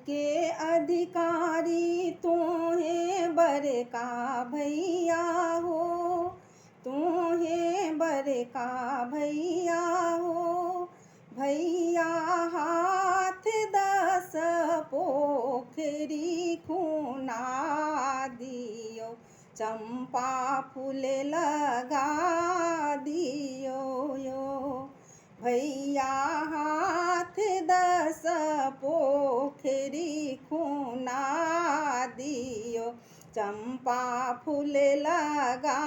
के अधिकारी तोहे बड़का भैया हो, तोहे बड़का भैया हो। भैया हाथ 10 पोखरी खुना दियो, चंपा फूल लगा दियो यो। भैया हाथ 10 पोखरी खुना दियो, चंपा फूल लगा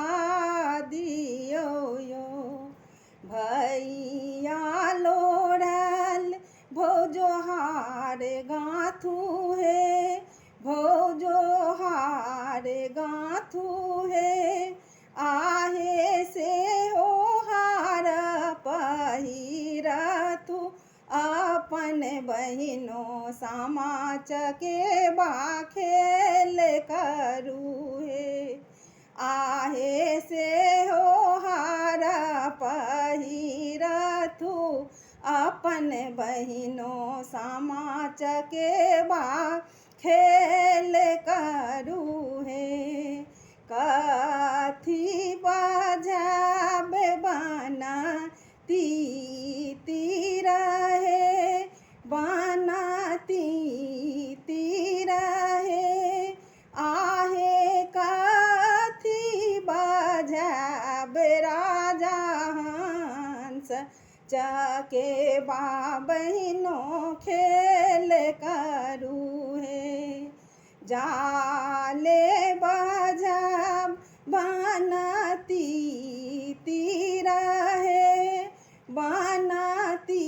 दियो यो। भैया लोढ़ल भौजोहार गाथू हे, भौजोहार गाथू हे। आहे से हो हार पहिरथु अपन बहिनो सामा चकेबा खेल करू हे। आहे से हो हार पहिरथु अपन बहिनो सामा चकेबा खेल करू हे। कथी बजाबे बना ती रहे, बना ती रहे। आहे कथी बजाबे राजा हंस चकेबा बहिनो खेल करू हे। जाले बजाब बनती रहे, बनती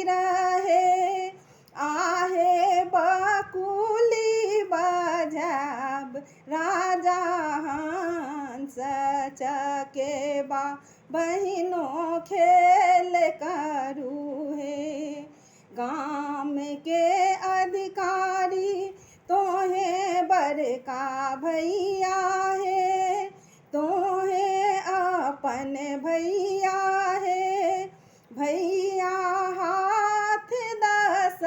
रहे। आहे बकुली बजाब राजा हंस चकेबा बहिनो खेल करू हे। गाम के अधिकारी तोहे बड़का भैया हे, तोहे अपन भैया हे। भैया हाथ 10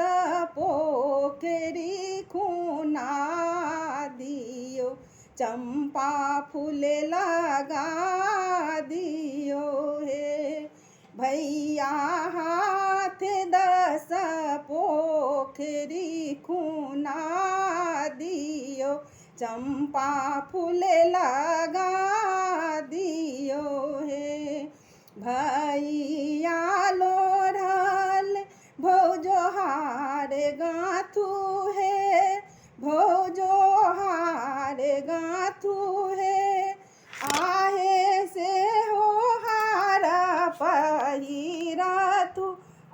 पोखरी खुना दियो, चंपा फूल लगा दियो हे। भैया हाथ 10 पोखरी खुना दियो, चंपा फूल लगा दियो हे। भैया लोढ़ल भौजोहार गाथू हे, भौजोहार गाथू हे। आहे से हो हार पहिरथु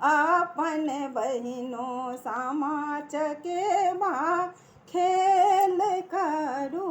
अपन बहिनो सामा चकेबा खेल करू।